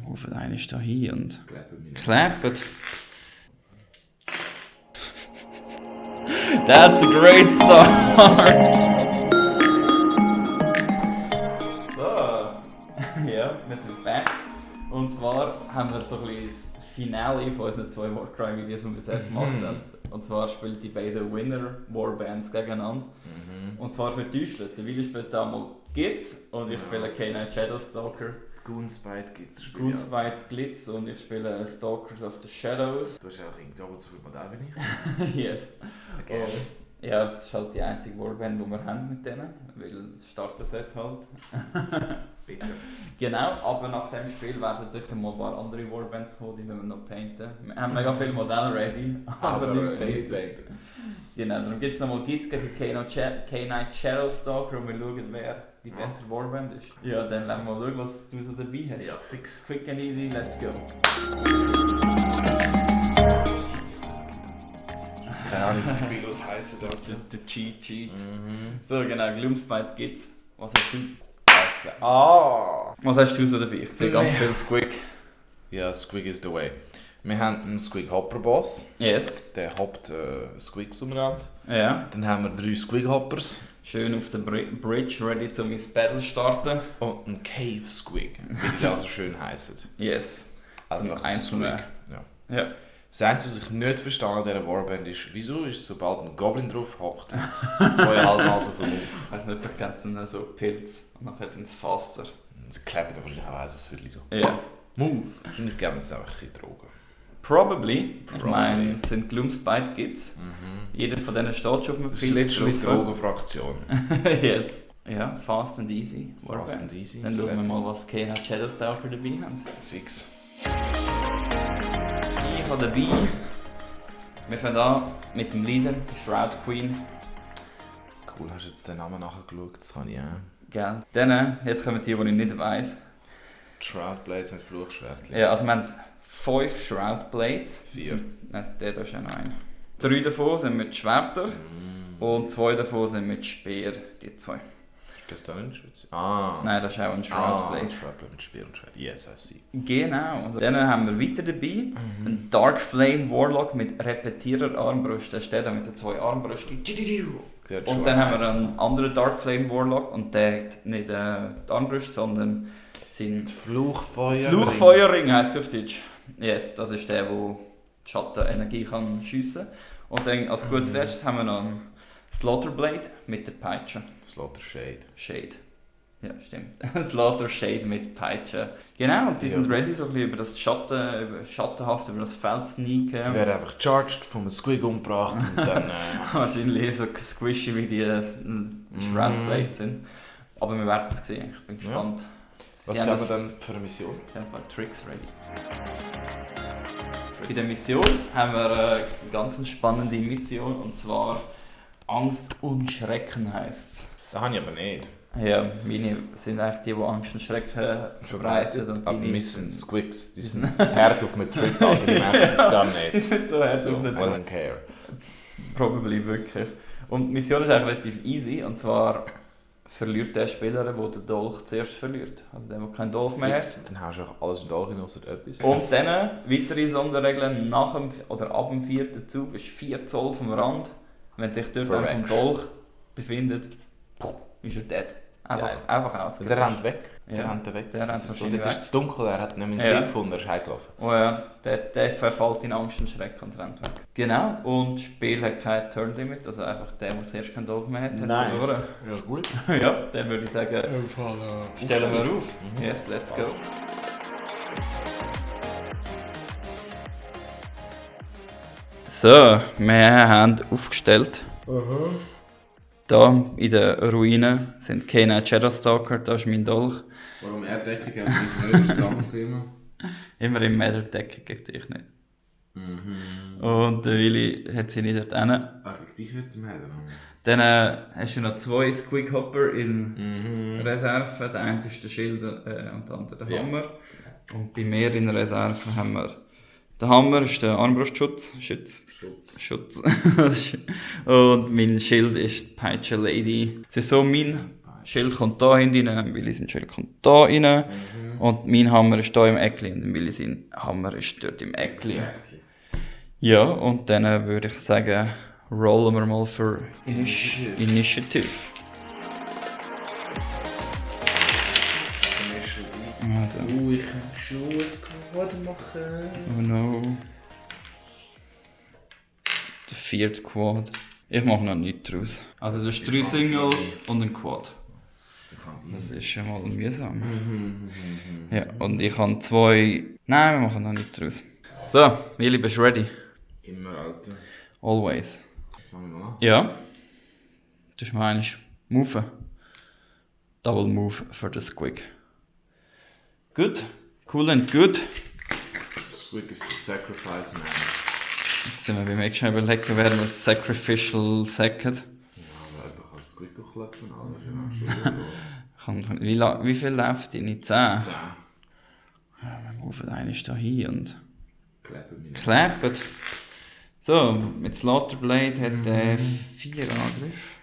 rufen einen da hin und Klappen. That's a great start! So, ja, wir sind back. Und zwar haben wir so ein bisschen das Finale von unseren 2 Warcry-Videos, die wir bisher gemacht haben. Und zwar spielen die beiden Winner-Warbands gegeneinander. Und zwar für Deutschland. Der Willi spielt damals Gitz und ich spiele K9 Shadowstalker. Goonsbite Gitz. Goonsbite Glitz und ich spiele Stalkers of the Shadows. Du hast ja auch doppelt so viel Modell wie ich. Yes. Okay. Ja, das ist halt die einzige Warband, die wir haben mit denen, weil das Starter-Set halt. Bitte. Genau, aber nach dem Spiel werden sicher mal ein paar andere Warbands kommen, die müssen wir noch painten. Wir haben mega viele Modelle ready, aber nicht painted. Genau, darum gibt es nochmal Gitz gegen K9 Shadowstalker und wir schauen, wer die bessere Warband ist. Ja, dann lassen wir mal schauen, was du so dabei hast. Ja, fix. Quick and easy, let's go. Keine Ahnung, wie das heisst. Der Cheat. Mhm. So genau, Gloomspite Gitz. Was hast du? Alles klar. Was hast du so dabei? Ich sehe ganz viel Squig. Ja, Squig is the way. Wir haben einen Squig Hopper Boss. Yes. Der hoppt Squigs umeinander. Ja. Dann haben wir 3 Squig Hoppers. Schön auf der Bridge, ready zum ins Battle starten. Und einen Cave Squig, wie die also schön heissen. Yes. Also noch ein Squig. Ja. Das Einzige, was ich nicht verstehe an dieser Warband ist, wieso ist sobald ein Goblin drauf hockt, jetzt 2,5 Mal so viel auf. Ich weiss nicht, vielleicht kennt es so Pilz und nachher sind sie faster. Sie klappen wahrscheinlich auch eins aus Viertel so. Ja. Move. Wahrscheinlich geben sie einfach ein bisschen Drogen. Probably. Ich meine, es sind Gloomspite Gitz. Jeder von denen steht schon auf einem Das Pilz. ist letztlich Drogenfraktion. Jetzt. Ja, fast and easy. Fast and easy. Dann schauen wir mal, was K9 Shadowstalker dabei haben. Fix. Ich habe dabei. Wir fangen an mit dem Leader, der Shroud Queen. Cool, hast du jetzt den Namen nachgeschaut? Das kann ich auch. Gell. Dann, jetzt kommen die ich nicht weiss. Shroud Blades mit Fluchschwertchen. Ja, also wir haben 5 Shroud Blades. 4. Nein, der da ist ja noch einer. 3 davon sind mit Schwertern und 2 davon sind mit Speer, die 2. Ist das dann ein Schweiz? Ah. Nein, das ist auch ein Shroud Blade. Shroud Blade mit Speer und Schwert. Yes, I see. Genau. Dann haben wir weiter dabei einen Dark Flame Warlock mit repetierer Armbrust. Der steht da mit den 2 Armbrüsten. Und dann haben wir einen anderen Dark Flame Warlock und der hat nicht die Armbrust, sondern sein Fluchfeuerring heisst es auf Deutsch. Yes, das ist der, der Schattenenergie kann schiessen. Und dann als gutes letztes haben wir noch einen Slaughterblade mit der Peitsche. Slaughter Shade. Ja, stimmt. Slaughter Shade mit Peitsche. Genau, und die sind ready, so ein bisschen über das Schattenhaft, über das Feld sneaken. Die werden einfach charged, vom Squig umgebracht und dann... Wahrscheinlich so squishy wie die Shroud Blades sind. Aber wir werden es sehen, ich bin gespannt. Ja. Was haben wir dann für eine Mission? Ich habe ein paar Tricks ready. Bei der Mission haben wir eine ganz spannende Mission, und zwar Angst und Schrecken heisst es. Das habe ich aber nicht. Ja, meine sind eigentlich die Angst und Schrecken verbreitet. Und aber wir sind Squigs, die sind hart auf einem Trip, aber die merken das gar nicht. Die sind so hart auf einem Trip. Don't care. Probably wirklich. Und die Mission ist eigentlich relativ easy, und zwar verliert der Spieler, der den Dolch zuerst verliert. Also der keinen Dolch mehr hat. Dann hast du auch alles in Dolch hin, außer etwas. Und dann, weitere Sonderregeln, nach dem, oder ab dem 4. Zug ist 4 Zoll vom Rand. Wenn sich dort vom Dolch befindet, ist er dead. Einfach ausgelöscht. Der rennt weg. Der rennt weg. Das ist zu dunkel, er hat nicht mehr gefunden, er ist heimgelaufen. Oh ja, der verfällt in Angst und Schreck und rennt weg. Genau, und das Spiel hat kein Turn-Limit, also einfach der, der zuerst keinen Dolch mehr hat, nice. Verloren. Ja, gut. Ja, dann würde ich sagen, stellen wir auf. Yes, let's go. So, wir haben aufgestellt. Hier in den Ruinen sind K9 Shadowstalker, da ist mein Dolch. Warum Erddeckung? Das ist ein anderes Thema. Immer im Mäderdeckung gibt es nicht. Und der Willi hat sie nicht dort hin. Ich würde zum Mäder. Dann hast du noch 2 Squig Hopper in Reserve. Der eine ist der Schild und der andere der Hammer. Und bei mir in Reserve haben wir den Hammer, ist der Armbrustschutz. Schutz. Und mein Schild ist die Peitsche Lady. Es ist so, mein Schild kommt da rein, Willi sein Schild kommt da rein. Und mein Hammer ist hier im Eckli und Willi sein Hammer ist dort im Eckli. Exactly. Ja, und dann würde ich sagen, rollen wir mal für Initiative. Also. Ich kann schon ein Quad machen. Oh no. Der 4. Quad. Ich mache noch nichts draus. Also es ist 3 Singles und ein Quad. Das ist schon mal mühsam. Ja, und ich habe 2... Nein, wir machen noch nichts draus. So, Willi, bist du ready? Immer, Alter. Always. Fangen wir an. Ja. Du meinst Move. Double Move für den Squig. Gut. Cool and good. Squig ist der Sacrifice Man. Jetzt sind wir beim nächsten überlegen, wer wir Sacrificial sacken. Ja, aber einfach als Squig klopfen, Alter. Wie viel läuft die? Nicht 10? 10. Ja, wir rufen einen da hin und Klappen. So, mit Slaughterblade hat er 4 Angriffe.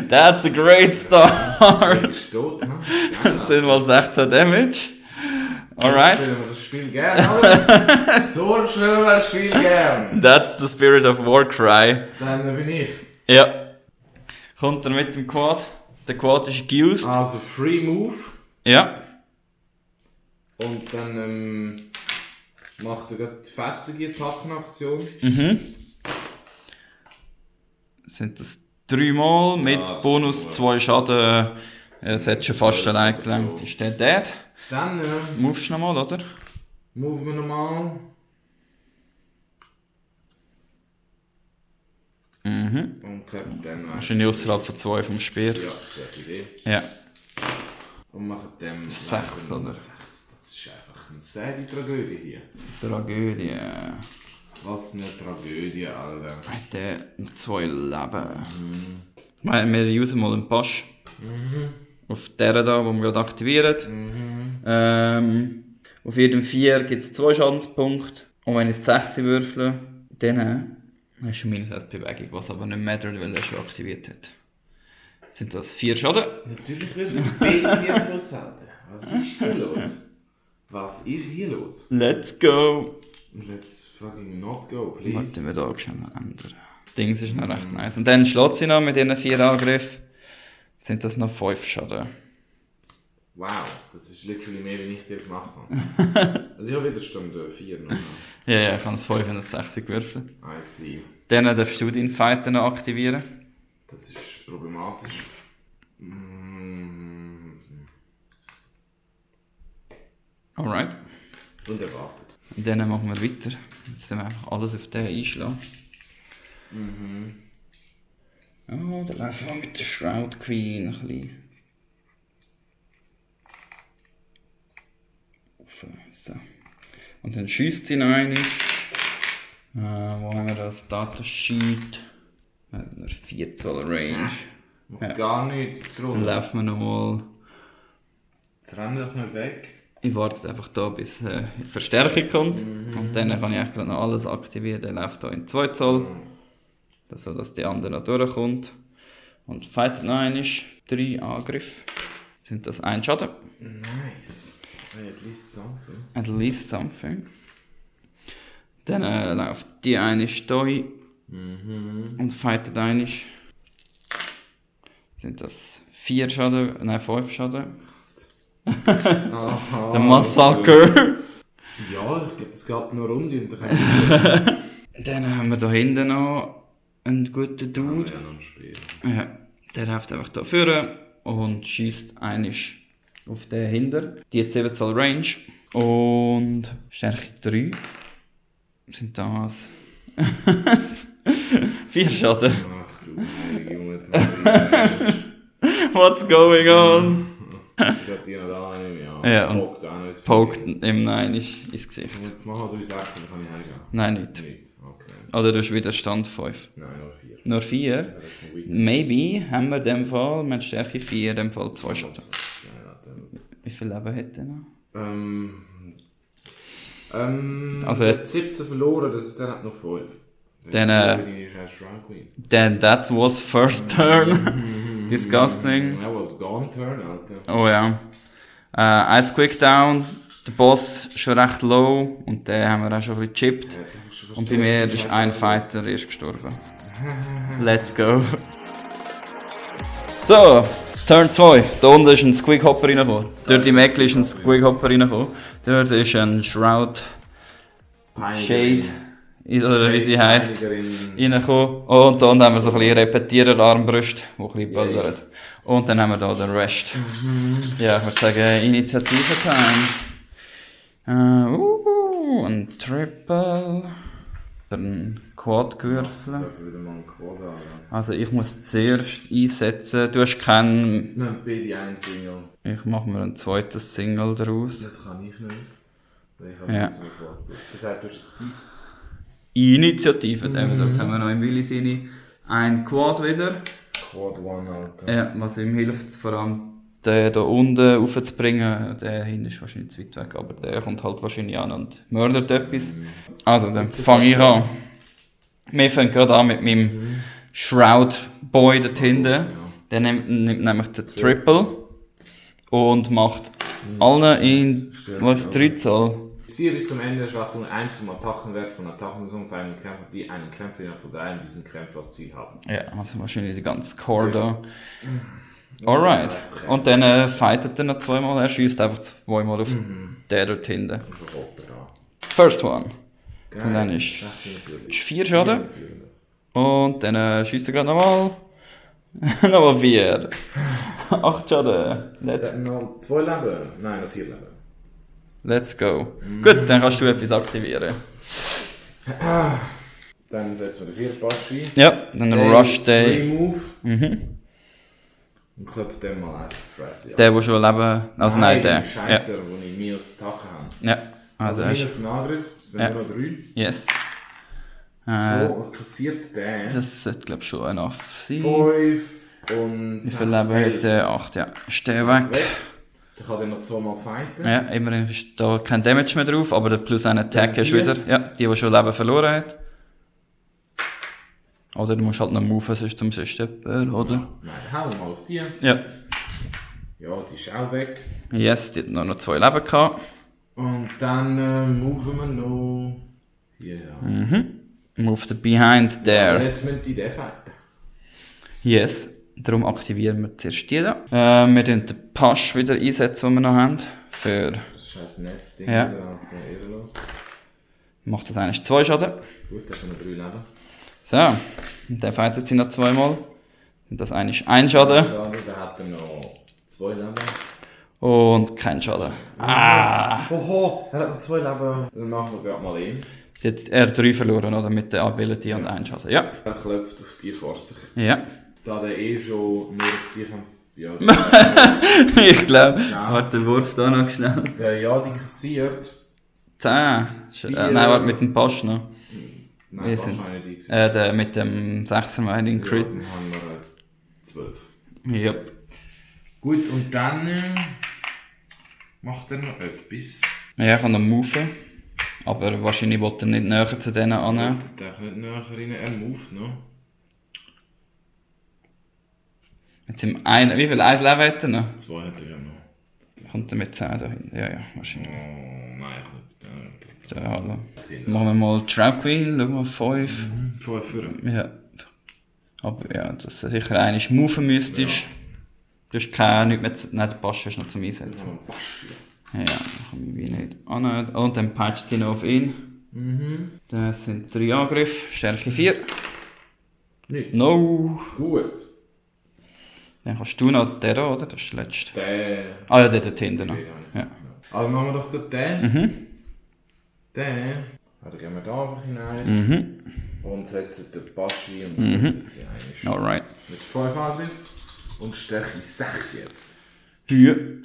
That's a great start! Das sind mal 16 Damage. Alright. Spielen wir das Spiel gerne, oder? So spielen wir das Spiel gerne. That's the spirit of Warcry. Dann bin ich. Ja. Kommt er mit dem Quad? Der Quad ist geused. Also Free Move. Ja. Und dann macht er gerade die fetzige Attackenaktion. Sind das 3 Mal mit Ah, Bonus super. 2 Schaden. Es hat schon fast allein gelangt. Ist der dead? Dann Movest du nochmal, oder? move wir nochmal. Und klappen dann Wahrscheinlich außerhalb von 2 vom Speer. Ja, gute Idee. Ja. Und machen dem 6, oder? 6. Das ist einfach eine säge Tragödie hier. Tragödie. Was eine Tragödie, Alter. Hat der noch 2 Leben? Wir usen mal einen Pass. Auf der da, den wir gerade aktivieren. Auf jedem 4 gibt es 2 Schadenspunkte. Und wenn ich 6 würfle, dann hast du minus 1 Bewegung, was aber nicht mattert, weil er schon aktiviert hat. Sind das 4 Schaden? Natürlich wirst du B4 plus, Alter. Was ist hier los? Was ist hier los? Let's go! Let's fucking not go, please. Warten wir da schon noch ändern. Dings ist noch recht nice. Und dann schlägt sie noch mit ihren 4 Angriffen. Sind das noch 5 Schaden. Wow, das ist literally mehr, wie ich dir gemacht habe. Also ich habe Widerstand 4 noch. Ja, ich habe es 5 und 6 gewürfelt. I see. Dann darfst du deinen Fighter noch aktivieren. Das ist problematisch. Alright. Und erwartet. Und dann machen wir weiter. Jetzt müssen wir einfach alles auf den einschlagen. Oh, da laufen wir mit der Shroud Queen ein bisschen. So. Und dann schießt sie noch einmal. Wo haben wir das? Datasheet. 4 Zoll Range. Ja. Gar nicht Dann drum. laufen wir nochmal. Jetzt rennen wir nicht weg. Ich warte einfach da, bis die Verstärkung kommt. Und dann kann ich eigentlich noch alles aktivieren. Der läuft hier in 2 Zoll. So dass die andere noch durchkommt. Und fightet noch einmal. 3 Angriffe. Sind das 1 Schaden? Nice. Hey, at least something. At least something. Dann läuft die eine Stoi und fightet einmal. Sind das 4 Schaden? Nein, 5 Schaden. Aha, Der Massaker. Ja, ich glaube, das geht noch Runde und dann kann ich... Dann haben wir da hinten noch einen guten Dude. Ja, noch ein Spiel. Ja, der läuft einfach da vorne und schießt einmal auf den hinter. Die hat 7 Zoll Range. Und Stärke 3 sind das 4 Schaden. Ach du heilige Mutter. What's going on? Ich glaube, die noch da nicht mehr. Ja, und Poked auch noch ins Poked Spiel. ihm nein ins Und Gesicht. jetzt machen wir 3-6 und dann kann ich heimgehen. Nein, nicht. Nicht? Okay. Oder du hast Widerstand 5. Nein, nur 4. Nur 4? Ja, das ist schon weak. Maybe haben wir in dem Fall mit Stärke 4 in dem Fall 2 Schaden. Ja, dann... Wie viel Leben hat er noch? Also er er- hat 17 verloren, das ist dann hat noch 5. Dann, Die scheiß Shrine Queen. Then that was first turn. Disgusting. That was gone turn, Alter. Oh ja. Ice Quick Down. Der Boss schon recht low. Und den haben wir auch schon ein bisschen gechippt. Und bei mir ist ein Fighter erst gestorben. Let's go. So, Turn 2. Da unten ist ein Squig Hopper reingekommen. Dort im Eck ist ein Squig Hopper reingekommen. Dort ist ein Shroud Shade, oder wie sie heisst, reingekommen. Und da unten haben wir so ein bisschen Repetierer-Armbrüste, die ein bisschen böllern. Und dann haben wir hier den Rest. Ja, ich würde sagen, Initiative-Time. Ein Triple. Ein Quad-Gewürfel. Also ich muss zuerst einsetzen. Du hast keinen... Nein, beide ein Single. Ich mache mir ein zweites Single daraus. Das kann ich nicht. Ich habe Ja. nicht so Quad. Das heißt, du hast... Initiative. Jetzt haben wir noch im Willi Sinne ein Quad wieder. Quad One, Alter. Ja, was ihm hilft, vor allem den hier unten raufzubringen. Der hinten ist wahrscheinlich zu weit weg, aber der kommt halt wahrscheinlich an und mördert etwas. Also, dann fange ich an. Wir fangen gerade an mit meinem Shroud Boy dort hinten. Der nimmt nämlich den Triple und macht allen in, was, 3 Zoll. Ziel bis zum Ende der Schlachtung 1 vom Attackenwert von Attackenversuchung für einen Kämpfer, die einen Kämpfer innerhalb von 3 diesen Kämpfer als Ziel haben. Ja, also wahrscheinlich die ganze Core da. Alright. Und dann fightet er noch zweimal. Er schießt einfach zweimal auf den dort hinten. First one. Und dann ist 4 Schaden. Und dann schießt er gerade nochmal. Nochmal 4. 8 Schaden. Noch 2 Leben? Nein, noch 4 Leben. Let's go. Gut, dann kannst du etwas aktivieren. Dann setzen wir den 4 Paschi. Ja, dann Rush Day. Remove. Und klopft den mal eins auf die Fresse. Der schon leben. Also nein, der. Ja. Scheisser, wo ich minus Attacken habe. Ja. Also minus ein Angriff, das wären nur 3. Yes. So, und kassiert der. Das sollte glaube ich schon enough sein. 5 und Wie viel Leben hat der? 8, ja. Ist der weg? Ich kann den noch 2 Mal fighten. Ja, immerhin ist da kein Damage mehr drauf, aber der plus 1 Attack ist wieder. Ja, die schon Leben verloren hat. Oder du musst halt noch moven, sonst zum System, oder? Nein, hauen wir mal auf die. Ja. Ja, die ist auch weg. Yes, die hat noch 2 Leben gehabt. Und dann moven wir noch... Hier, ja. Move the behind Und there. jetzt müssen die den fighten. Yes. Darum aktivieren wir zuerst die da. Wir den Pasch wieder einsetzen, den wir noch haben. Für... Das scheiß Netzding, Ja. ehrenlos. Macht das eigentlich 2 Schaden. Gut, da haben wir 3 Leben. So. Und dann fightet sie noch 2 Mal. Und das eine ist 1 Schaden. Dann hat er noch 2 Leben. Und kein Schaden. Oho, er hat noch 2 Leben. Dann machen wir gerade mal ihn. Jetzt er 3 verloren, oder? Mit der Ability und 1 Schaden. Ja. Er klopft auf die vor sich. Ja. Da der schon nur auf die kämpft. Ja, Ich glaube. Warte, der Wurf da noch schnell. ja, die kassiert. 10. Nein, warte, mit dem Pasch noch. Nein, Wie das sind's? meine ich nicht. Mit dem 6er Mining Ja, Crit. dann haben wir 12. Ja. Gut, und dann macht er noch etwas. Ja, er kann noch moven. Aber wahrscheinlich will er nicht näher zu denen annehmen. Der kommt näher rein, er moved noch. Jetzt im einen, wie viel? 1 Leben hat er noch? 2 hat er ja noch. Kommt er mit 10 dahin? Ja, wahrscheinlich. Oh, nein, Ja, hallo. Machen wir mal Trap Queen, schauen wir 5. 2 für. Ja. Aber ja, dass du sicher einmal moven müsstest. Du hast keinen, nichts mehr zu, nein, der Pasch ist noch zum Einsetzen. Ja, dann kann ich wie nicht an. Und dann patcht sie noch auf ihn. Das sind 3 Angriffe, Stärke 4. Nicht. No! Gut. Dann kannst du noch den da, oder? Das ist der letzte. Der. Ah ja, der dort hinten noch. Ja. Aber machen wir doch gerade den. Den. Also gehen wir da einfach hinein. Und setzen den Paschi und dann setzen sie eigentlich. Alright. Mit 5 Angriff. Und Stärke 6 jetzt. 4.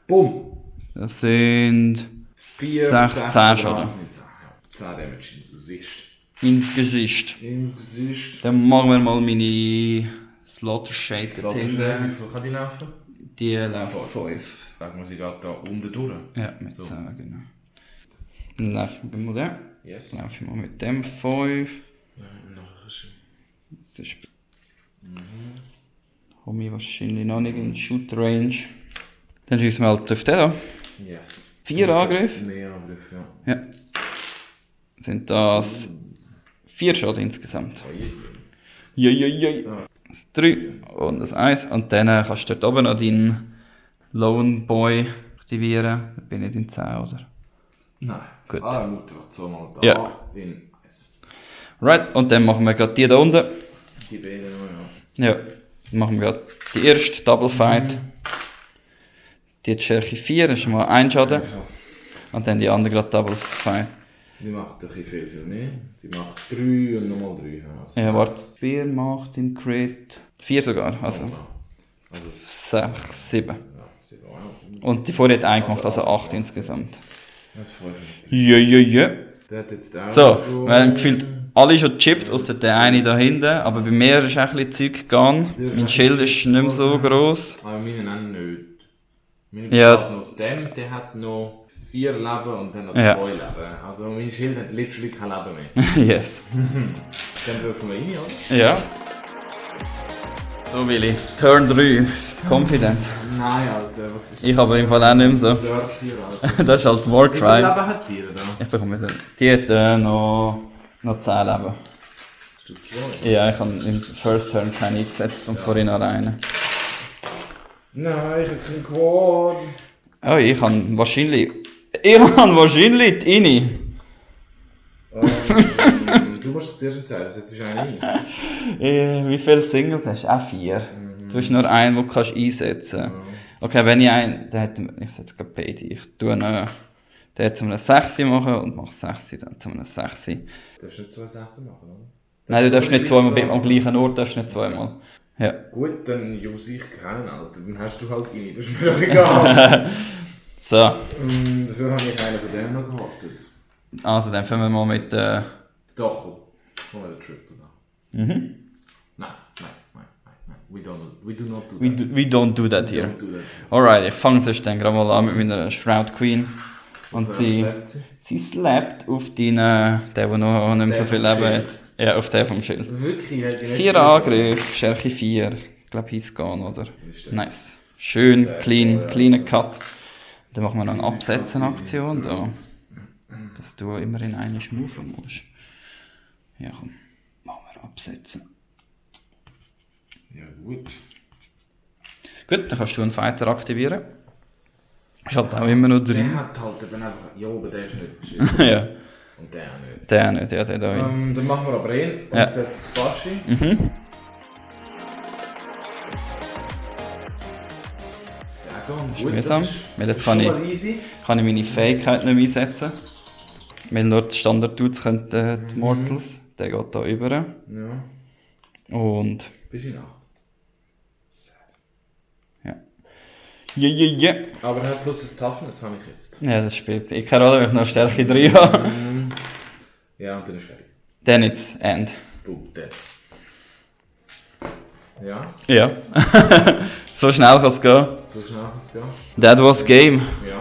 Bumm! Das sind 16 Schaden. 10 Damage ins Gesicht. Ins Gesicht. Ins Gesicht. Dann machen wir mal meine Slaughter Shade dort Wie hinten. viel kann die laufen? Die läuft 5. Sagen wir, sie geht da unten durch. Ja, mit 10, genau. Dann laufe ich mal den. Yes. Laufe ich mal mit dem 5. Ja, noch ein bisschen. Das ist Komme ich wahrscheinlich noch nicht in Shoot Range. Dann schießen wir halt auf den da. Yes. 4 Angriffe. Mehr Angriffe, Ja. Sind das 4 Schaden insgesamt. Joi. Das 3 und das 1. Und dann kannst du dort oben noch deinen Lone Boy aktivieren. Da bin ich in 10, oder? Nein. Gut. Ah, dann muss ich zweimal da Ja. in 1. Right, und dann machen wir gerade die da unten. Die beiden noch, Ja. Dann machen wir die erste Double Fight. Die hat Stärke 4, das ist schon mal 1 Schaden. Und dann die andere gerade Double Fight. Die macht ein bisschen viel mehr. Die macht 3 und nochmal 3. Also Ja, warte. 4 macht im Crit 4 sogar. Also Also 6, 7. ja, 7 auch. Und die vorher hat 1 gemacht, also 8 insgesamt. Das freut mich. Ja. Der hat jetzt auch So, wir haben gefühlt alle schon gechippt, außer der eine da hinten. Aber bei mir ist auch ein bisschen Zeug gegangen. Mein Schild ist nicht mehr so gross. Aber meine auch nicht. Meine Ja. besteht noch aus dem, der hat noch 4 Leben und dann noch 2 Ja. Leben. Also mein Schild hat literally kein Leben mehr. Yes. Dann dürfen wir rein, oder? Ja. So, Willi. Turn 3. Confident. Nein, Alter, was ist Ich habe im Fall auch nicht mehr so. Dirt hier, Alter? Das ist halt Wie viel Warcry. Leben hat die da? Ich bekomme wieder. Die hat noch 10 Leben. Hast du 2? Ja, ich habe im First Turn keine eingesetzt und vorhin noch eine. Nein, ich habe keinen Quad. Oh, ich habe wahrscheinlich die Ini. Du musst zuerst entscheiden, das setzt sich eine ein. Wie viele Singles hast du? Auch 4. Du hast nur einen, den du kannst einsetzen kannst. Okay, wenn ich einen... Ich setze gerade beide. Ich tue einen... Den jetzt zu einem 6 machen und mache 6 dann zu einem 6. Du darfst nicht 2 6 machen, oder? Nein, du darfst nicht zweimal am gleichen Ort, darfst nicht zweimal. Ja. Gut, dann use ich keinen, Alter. Dann hast du halt eine, das ist mir doch egal. So, Dafür habe ich einen von denen noch gewartet. also dann fangen wir mal mit... Doch, komm mal, der Triple da. Nein. We do not do that. We don't do that here. Don't do that. Alright, ich fange sonst dann gerade mal an mit meiner Shroud Queen. Und Wer sie slappt sie? slappt auf deinen, der noch nicht mehr so viel vom Leben Schild. hat. Ja, auf den vom Schild. Wirklich? Hat die nicht 4 viel- Angriffe, Stärke 4. Ich glaube, he's gone, oder? Nice. Schön, cleaner Cut. Dann machen wir noch eine Absetzen-Aktion. Da. Dass du immer in eine Move musst. Ja, komm. Machen wir absetzen. Ja, gut. Gut, dann kannst du einen Fighter aktivieren. Ist halt auch immer noch Der drin. hat halt eben einfach... Ja, aber der ist nicht geschissen. Ja, Und der auch nicht. der nicht, ja, der da. Dann machen wir aber ihn und Ja. setzen das Baschi. Ja, gut. Mühsam, Das ist- weil das jetzt ist kann schon mal easy. Kann ich meine Fähigkeit nicht mehr einsetzen. Weil nur die Standard-Dudes können die Mortals. Der geht da über. Ja, Und... bis in 8. Ja. Aber er hat plus das Toughness, habe ich jetzt. Ja, das spielt ich keine Rolle, wenn ich noch Stärke 3 habe. Ja, und dann ist fertig. Dann jetzt End. Boom, dead. Ja, Ja. So schnell kann es gehen. so schnell kann es gehen. That was game. Ja,